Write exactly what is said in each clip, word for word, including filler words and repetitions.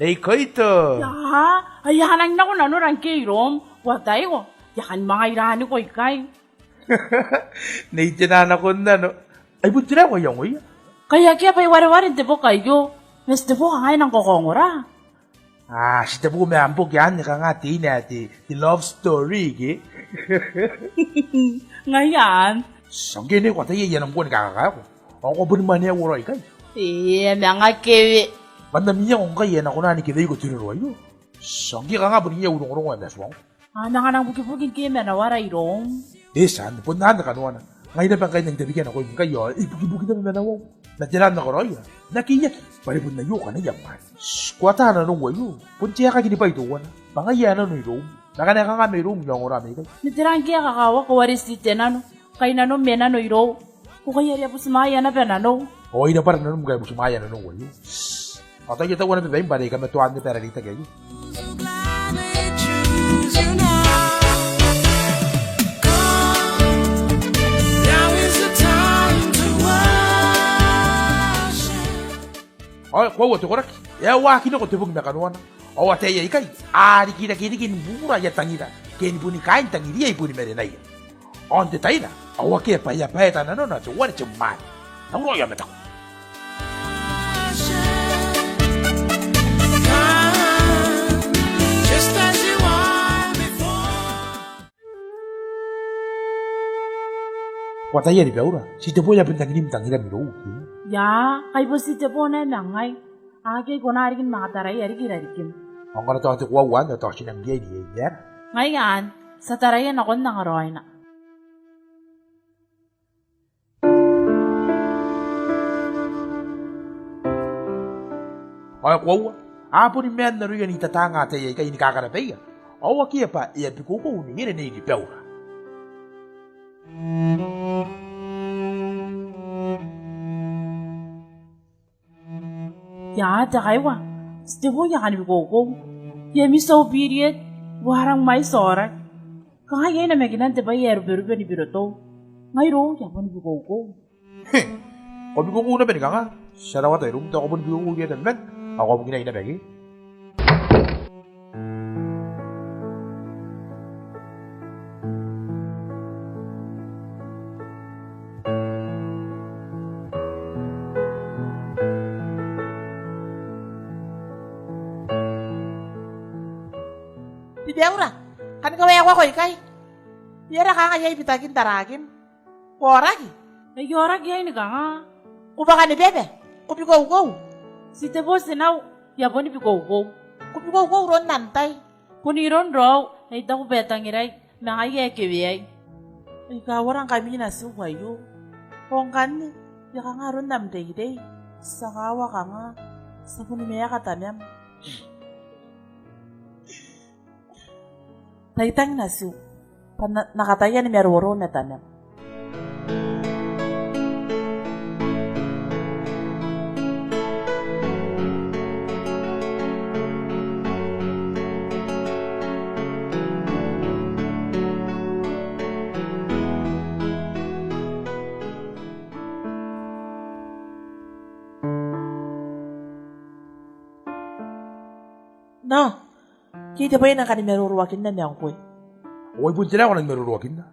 Nei Koito. Ia, ai a nang nako nanora ngke iroum. Ko ataiko, I a kan manga iraaniko ikai. Nei Tena nakon nano. Ai bon tera ae ko iangoia? Kai akea bwa I wareware n te boki aio. Ma ti tebo kanga e nang kakaongora. Ah, ti tebo ma am boki anne kanga teina ae te, te love story ke? Ngaia anne. Ti ngke ne ko ataia I a nang kona ni kakakaeko. Ao ko boni mwaneau raoi ikai. E, manga kewe. Bwa N na miako ngkai e na kona ni keweiko te roro aio. Ti ngke kanga bon iai au rongorongo ae ma tuangko. A manga nang bukibuki ngke manawara iroum. E tia, bon anne kanoana. Ngai naba ngkai N nang tabekia nakoim ngkai ao e bukibuki naba manawau. Ma tera N na karaoia? N na keiaki. Bwa are bon aio kanaia mwaane. Ko ata nanou aio. Bon te aekaki ni bwai teuana. Bwa ngaia ae nano iroum. Ma ngkana e kanga mairoum I a ongora mai ikai. Ma tera ngke e kakawaki are ti te nano. Kai nanom e nano irou. Ko kai are e butimwaea naba nanou. Ao ai rabwara nanom ngkai e butimwaea nanou aio. Ao tao I a taua naba baim bwa are I kamatoa naba ara reitaki aio. Ao koaua te koraki, e a waaki nako te bong ma kanoana. Ao ataei aikai a rikirake riki ni bubura aia tangira, ke ni boni kaain tangiriia i boni marenaia. Ao n te taina, ao akea bwa e a baeta nanona teuare te mwaane. Tauraoi ao mataku. Ko ataia Ribaura, ti tebo e a bon rangi n tangiram irou ke? Ia, kai bon ti tebo naba ma ngai. Akea, I kona riki ni manga taraia riki irarikim. Ao ngkana tao te koaua anne, tao ti nang riai n iai. Ngaia anne, ti a taraia nakon angaraoina. Ao e koaua, a boni maan aroia n itataanga ataei aikai ni kakarabaia. Ao akea bwa e a bikoukou neiere Nei Ribaura. Ia, te kaiwa, ti tebo I a kani bikoukou. I a miss au period, I a rang mwaiti aoraki. Kanga iai namakinan te bwai ae ruberube ni birotou. Ngai irou I a boni bikoukou. He, ko bikoukou naba ni kanga? Ti a rawata iroum, tao ko boni bikoukou iai naba man, ao ko a bukinai naba ke? Ribaura, kani kawaekoako ikai. Iai ara kanga iai bitakin tarakim. Ko aoraki? E, I aoraki iai ni kanga? Ko bwaka ni bebe? Ko bikoukou? Ti tebo tinau, I a boni bikoukou. Ko bikoukou iroun antai? Bon iroun raou, e, I taku bwa e tangirai, ma ngaia e keweai. E, I kawara ngkami natiu aio. Ao ngkanne, e a kanga aron am reirei? Ti a kawa kanga? Ti a boni maeka tamam. Tai tang natiu, bwa N na, N na kataia ni maroro ma tamam. Nao, ke te bwai ae N na kani maroroakinna ma ngkoe? Ao ai bon tera ae ko na kani maroroakinna?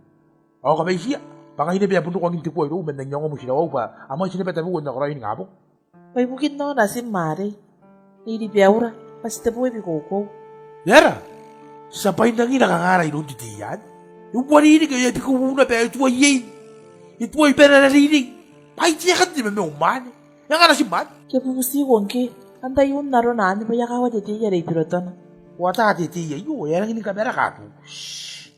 Ao kabaitia, bwa ngai naba ae bon roko angin te kua irou, ma N nang iango motirawa bwa a mwaiti naba tamau ae N na karaoi ningabong. Bwa ibukin nao natim arei, Nei Ribaura, bwa ti tebo e bikoukou. E aera? Ti a bwainangira kangara iroun te tei anne? E uarereke, e a bikoukou naba, e tuai iein, e tuai bane ara reirei. Bwa ai te aekan te mamau mwaane. E anga natim anne? Ke bubutiko ngke, antai un arona anne bwa e a kawa te tei are i birotona. Ko ata te tei aio, e a rangi ni kamaraka atu. Shh.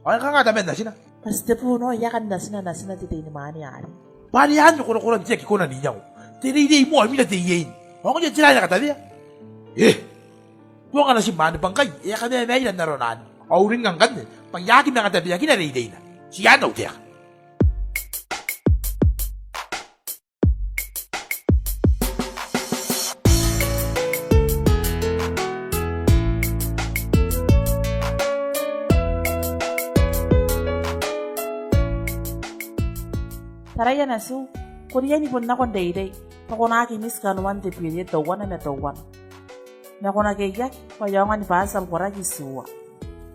Ao e kanga taman natina? Bwa ti tebo nao e a kan natina, natina te teinimwaane arei. Bwa are anne korakoran te aki kona n iango. Te reirei moa imwina te iein. Ao ngaia tera ae na katawea? E. Ko anga natim anne bwa ngkai e a kamamaira n arona anne. Ao uringnga ngkanne bwa I aki manga tabeakina reireina. Ti anne au taeka. Taraia natiu, ko riai ni bon nako n reirei, bwa ko na aki miss kanoan te period teuana ma teuana. Ma ko na keiaki, bwa e aonga ni bati am koraki itiua.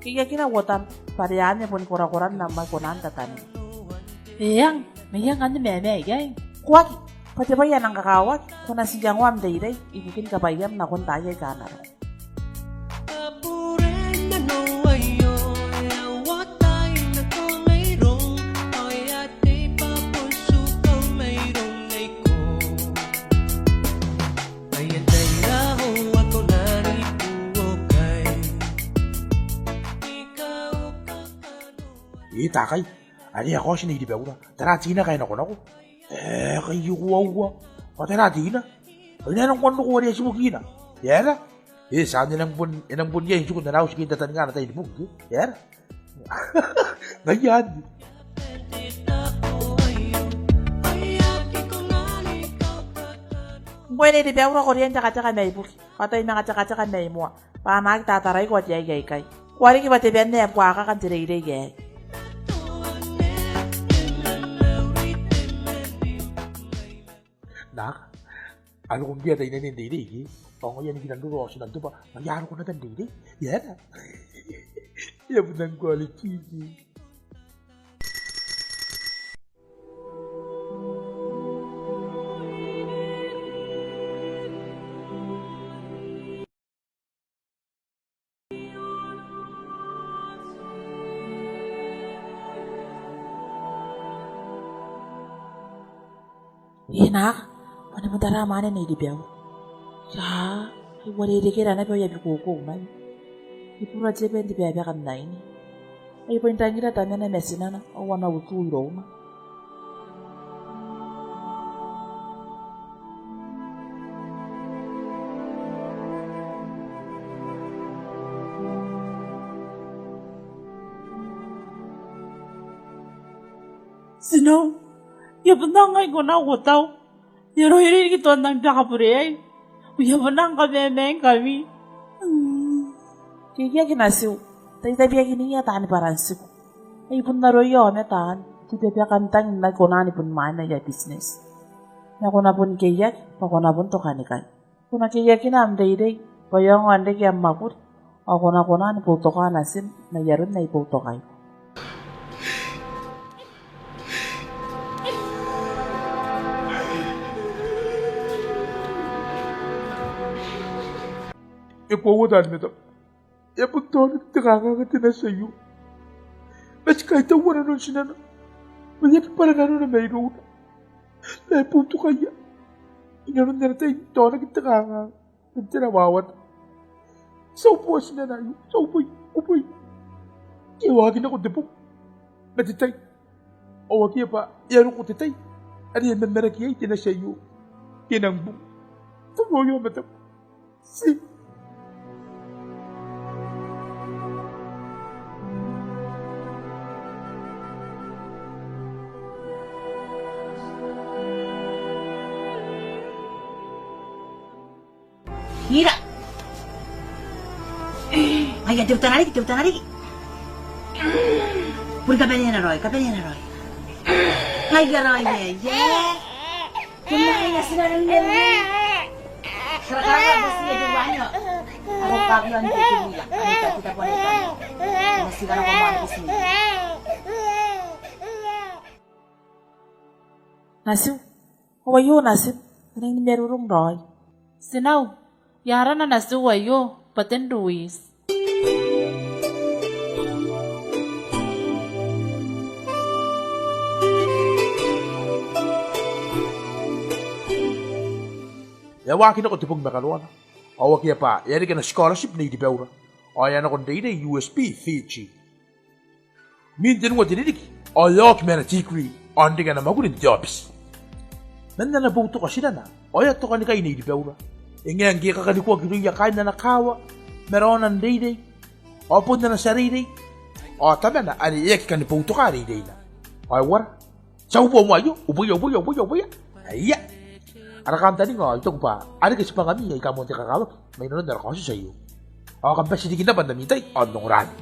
Keiakina uotam, bwa are anne boni korakoran am mwai kona n tataninga. Eang, ma e aonga ni mamae iai. Ko aki, bwa te bwai ae nang kakawaki, ko na tii iangoa am reirei ibukin kabwaiam nakon taai aika a na roko. E takai, are e a kaoti Nei Ribaura. Tara tina kae nakonako. E, kai e koaua. Ao tara tina. Ao e na nang kona n roko are e a tibukina. E aera? E, tiaki e nang bon, e nang bon iai n tiku n ana auti ke n tataninga ana tai ni bung ke. E aera? Ngaia anne. Ngkoe Nei Ribaura, ko riai n tekateka mai buki. Ao tai manga tekateka mai moa. Bwa a na aki tataraiko te ai aikai. Ko a riki bwa te banna ae buakaka n te reirei aei. Naaka, a roko ngkoe ataeinnaine n reirei ke? Ao ngaia ni kinan roro ao ti nang tobwa, ngaia a roko naba n reirei. E aera? E a bon nang quality ke. E naaka, bwa N na bon tara mwaane Nei Ribaura. Tia, ai uarerekera naba aia bikoukou mai. E bura te aba n te babakan aine. Ai bon tangira tamana ma tinana, ao a na utu irouna. Tinau, I a bon nang aiko nako tao. E a raoiroi riki tao N nang baka bureai. Ao I a bon nang kamamaengkami. Mm. Keiaki natiu, tai tabeakinia taani bwarantiku. Ai bon aroia aomata anne, te babakan tang n aki kona ni bon mwaina aia business. Ma ko na bon keiaki, bwa ko na bon tokanikai. Ko na keiakina am reirei, bwa e aonga n reke am mwakuri, ao ko na kona ni boutoka natim n ai aron ae I boutokaiko. E koaua taani mataku. E a bon taonaki te kanganga te nati aio. Ma ti kaitaua nanon tinana. Ma e aki bwara nanona mairouna. Ma e boutokaia. Inanon ana tai n taonaki te kanganga. N te rawawata. Ti a uboa tinana aio, ti a uboi, uboi. Ke e waaki nako te bong ma te tai. Ao akea bwa e a roko te tai are e mamaraki iai te nati aio. Ke e nang bung. Taraoi aomataku. Ti. Ira. Ngaia, te utanariki, te utanariki. Boni kabanea raoi, kabanea raoi. Ngaia raoi, e, e. Te mwaane ae ti na rau n te ruu. Karakara bwa ti e te uanio. Ao kakion te te uia. Ao te te te bone te. Ao ti kara ko mwaane bwa ti. Natiu. Ao aio natim, e nang ni marurung raoi. Tinau, e aera natiu aio, bwa Ten Ruis. E a waaki nako te bong ma kanoana, ao akea bwa e a reke ana scholarship Nei Ribaura, ao e a nako n reirei i U S P Fiji. Imwin tenua te ririki, ao e a oki ma ana degree, ao n reke ana mwakuri n te aobiti. Man ana boutoka tinana, ao e a tokanikai Nei Ribaura. E ngae ngke e kakanikoaki irouia kaain ana kaawa, ma raona n reirei, ao bon ana tia reirei, ao tamana are e aki kani boutoka reireina. Ao e uara, ti a uboa moa aio, uboia, uboia, uboia, uboia. Aia. Ara kantaninga ao I taku bwa a reke tibwangami aika moan te kakawaki mai nanon ara kaotioti aio. Ao kam bati riki naba n ami tai ao n ongora ni.